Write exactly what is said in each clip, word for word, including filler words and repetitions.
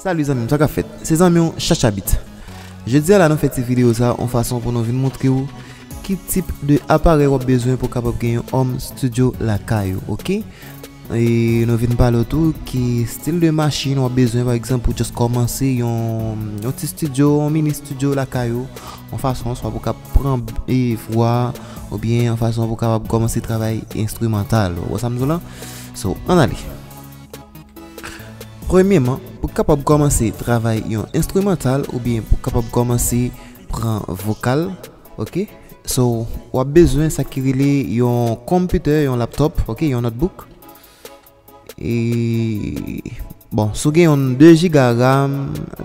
Salut zanmi m, sa k ap fèt? Se zanmi w Chacha Beat. Jodi a la nou fè ti videyo sa yon fason pou nou vin montre w ki tip de aparèy w ap bezwen pou w kapab gen yon home studio lakay ou, oke? E nou vin pale w tou ki stil de machin w ap bezwen, pa egzanp, pou just kòmanse yon, yon ti studio, yon mini studio lakay ou, yon fason swa pou w kapab pran e vwa, oubyen yon fason pou w kapab kòmanse travay enstrimantal. Ou wè sa m di w la? So, ann ale. Premyeman, pou kapab kòmanse travay yon enstrimantal oubyen pou kapab kòmanse pran vokal, oke? So, w ap bezwen sa ki rele yon konpitè, yon laptop, oke, yon notebook. E, bon, si w gen yon de jiga RAM,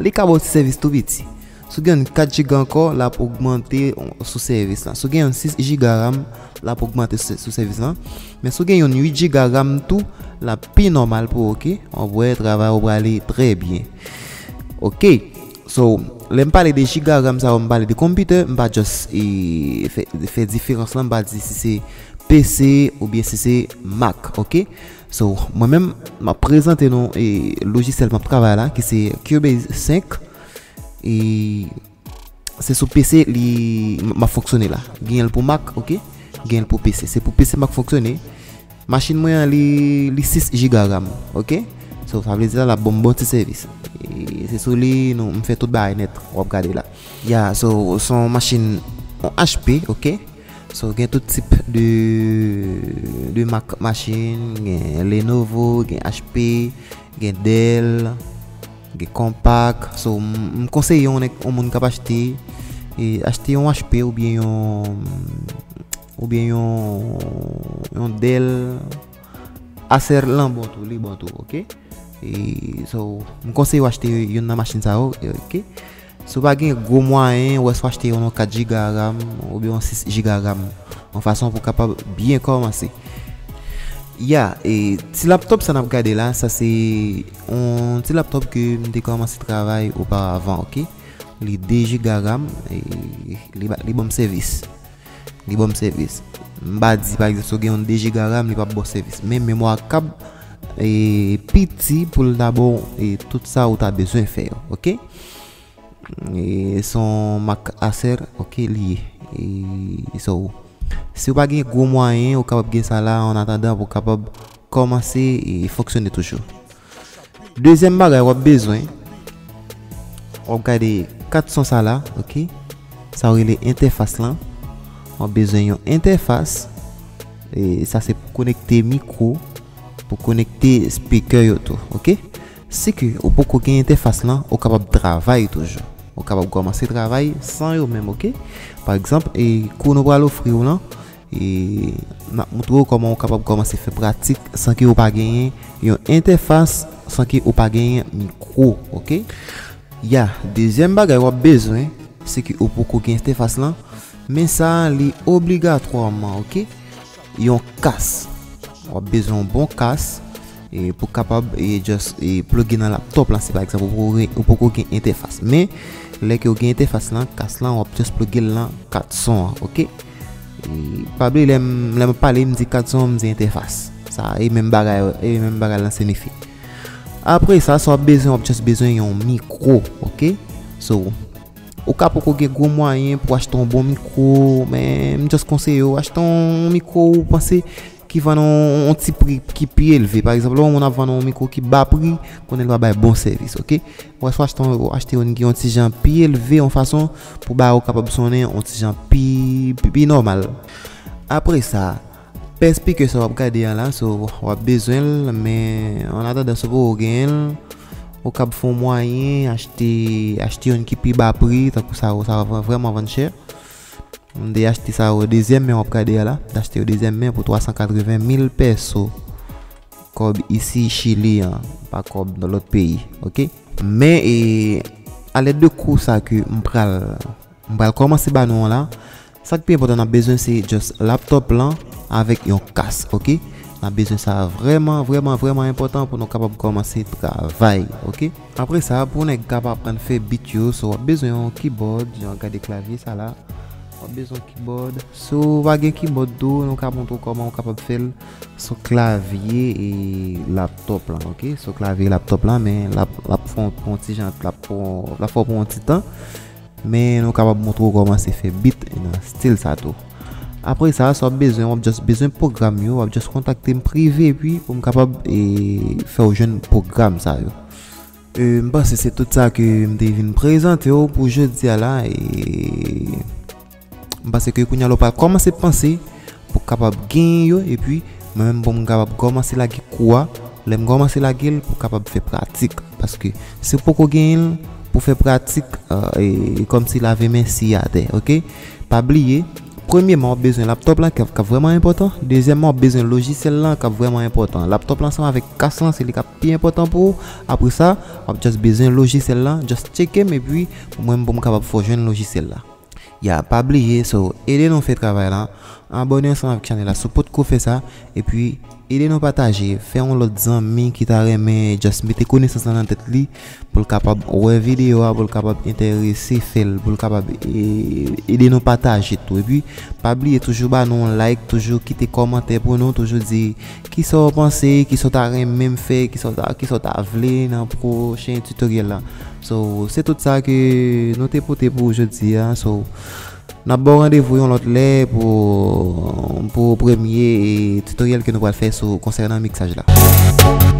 li ka ba w ti sèvis tou piti. Si w gen yon kat jiga ankò, l ap ogmante sou sèvis lan. Si w gen yon sis jiga RAM, l ap ogmante sou, sou sèvis lan. Men si w gen yon uit jiga RAM tou, l ap pi nòmal pou ou, oke? W ap wè travay ou prale trè byen. Oke. So, lè m pale de jiga RAM sa yo, m pale de konpitè, m pa just, e, fè, fè diferans lan, m pa di si se P C oubyen si se Mac, oke? So, mwen menm, m ap prezante nou, e, lojisyèl m ap travay la, ki se Cubase senk. E se sou P C li, m, m ap fonksyone la. Genyen l pou Mac, oke? Genyen l pou P C. Se pou P C m ap fonksyone. Machin mwen an, li, li sis jiga RAM, oke? So, sa vle di la, l ap ban m bon ti sèvis. E se sou li, nou, m fè tout bagay nèt, w ap gade la. Ya, so, se yon machin, yon H P, oke? So, gen tout tip de, de mak machin, gen Lenovo, gen H P, gen Dell, gen Compaq. So, m, m konseye yon nèg, yon moun k ap achte, e, achte yon H P oubyen yon, oubyen yon, yon Dell. Acer lan bon tou, li bon tou, oke? E, so, m konseye w achte youn nan machin sa yo, oke? Si w pa gen gwo mwayen, ou wè si w achte yon kat jiga RAM oubyen yon sis jiga RAM, yon fason pou w kapab byen kòmanse. Ya, e ti laptop sa n ap gade la, sa se yon ti laptop ke m te kòmanse travay oparavan, oke? Li de jiga RAM, e li ba, li ban m sèvis. Li ban m sèvis. M pa di, pa egzanp, si w gen yon de jiga RAM, li p ap ba w sèvis. Men memwa kab, e, piti pou l ta ba w, e, tout sa ou ta bezwen fè yo, oke? E se yon mak Acer, oke, li ye. E so, si w pa gen gwo mwayen, ou kapab gen sa la, an atandan pou w kapab kòmanse e fonksyone toujou. Dezyèm bagay w ap bezwen, w ap gade kat son sa la, oke? Sa yo rele entèfas lan. W ap bezwen yon entèfas. E sa se pou konekte mikwo, pou konekte speaker yo tou, oke? Si ke ou poko gen entèfas lan, ou kapab travay toujou. Ou kapab kòmanse travay san yo menm, oke? Pa egzanp, e kou nou pral ofri w lan, e n ap montre w kòman ou kapab kòmanse fè pratik san ke ou pa genyen yon entèfas, san ke ou pa genyen mikwo, oke? Ya, dezyèm bagay w ap bezwen, se ke ou poko gen entèfas lan, men sa li obligatwaman, oke? Yon kas. W ap bezwen yon bon kas, e pou kapab, e just, e pluge nan laptop lan, si pa egzanp ou poko gen, ou poko gen entèfas. Men lè ke w gen entèfas lan, kas lan, w ap just pluge l nan kat son an, oke? E pa bliye lè m, lè m pale, m di kat son, m di entèfas. Sa e menm bagay, e menm bagay lan se nifi. Apre sa, sa w ap bezwen, w ap just bezwen yon mikwo, oke? So, ou ka poko gen gwo mwayen pou achte yon bon mikwo, men m just konseye w achte yon mikwo ou panse ki vann yon, yon ti pri ki pi elve. Pa egzanp, lè yon moun ap vann yon mikwo ki ba pri, konnen l pa bay bon sèvis, oke? Ou wè, swa achte yon, achte youn ki yon ti jan pi elve, yon fason pou bagay ou kapab sonnen yon ti jan pi, pi, pi nòmal. Apre sa, pè speaker sa w ap gade an la, so, w ap bezwen l, men an atandan, si w poko genyen l, ou kab fè yon mwayen, achte, achte youn ki pi ba pri, tankou sa yo, sa yo vrèman vann chè. M te achte sa yo dezyèm men, w ap gade a la, m te achte yo dezyèm men pou twa san katreven mil pèso. Kòb isi Chili an, pa kòb nan lòt peyi, oke? Men, e, alèd de kou sa ke m pral, m pral kòmanse ba nou an la, sa k pi enpòtan n ap bezwen se just laptop lan avèk yon kas, oke? N ap bezwen sa vrèman, vrèman, vrèman enpòtan pou nou kapab kòmanse travay, oke? Apre sa, pou nèg k ap aprann fè beat yo, so w ap bezwen yon keyboard, jan w gade klavye sa la. W ap bezwen keyboard. Si w pa gen keyboard tou, nou ka montre w kòman w kapab fè l sou klavye e laptop lan, ok? Sou klavye laptop lan, men l ap, l ap fè w pran ti jan, l ap fè w, l ap fè w pran yon ti tan. Men nou kapab montre w kòman se fè beat nan stil sa tou. Apre sa, sa w ap bezwen, w ap just bezwen pwogram yo, w ap just kontakte m prive epi pou m kapab e, fè w jwenn pwogram sa yo. E, m panse se tout sa ke m te vin prezante w pou jodi a la. E, m panse ke kounye a la w pral kòmanse panse pou w kapab genyen yo, epi mwen menm pou m kapab kòmanse lage kou a, lè m kòmanse lage l pou w kapab fè pratik. Paske si w poko genyen l pou fè pratik, e, e kòmsi lave men si atè, ok? Pa bliye, premyeman, w ap bezwen laptop lan, k ap, k ap vrèman enpòtan. Dezyèmman, w ap bezwen lojisyèl lan, k ap vrèman enpòtan. Laptop lan ansanm avèk kas lan, se li k ap pi enpòtan pou ou. Apre sa, w ap just bezwen lojisyèl lan, just tcheke m, epi mwen menm pou m kapab fè w jwenn lojisyèl la. Ya, pa bliye, so, ede nou fè travay la. Abòne ansanm avèk chanèl la si w potko fè sa. Epi, ede nou pataje. Fè yon lòt zanmi ki ta renmen just mete konesans lan nan tèt li pou l kapab wè videyo a, pou l kapab enterese fè l, pou l kapab e, ede nou pataje tou. Epi, pa bliye toujou ba nou yon like, toujou kite kòmantè pou nou, toujou di kisa w panse, kisa w ta renmen m fè, kisa w ta, kisa w ta vle nan pwochen tutorial la. So, se tout sa ke nou te pote pou jodi a. So, n ap ba w randevou yon lòt lè pou, pou premye tutorial ke nou pral fè sou konsènan miksaj la.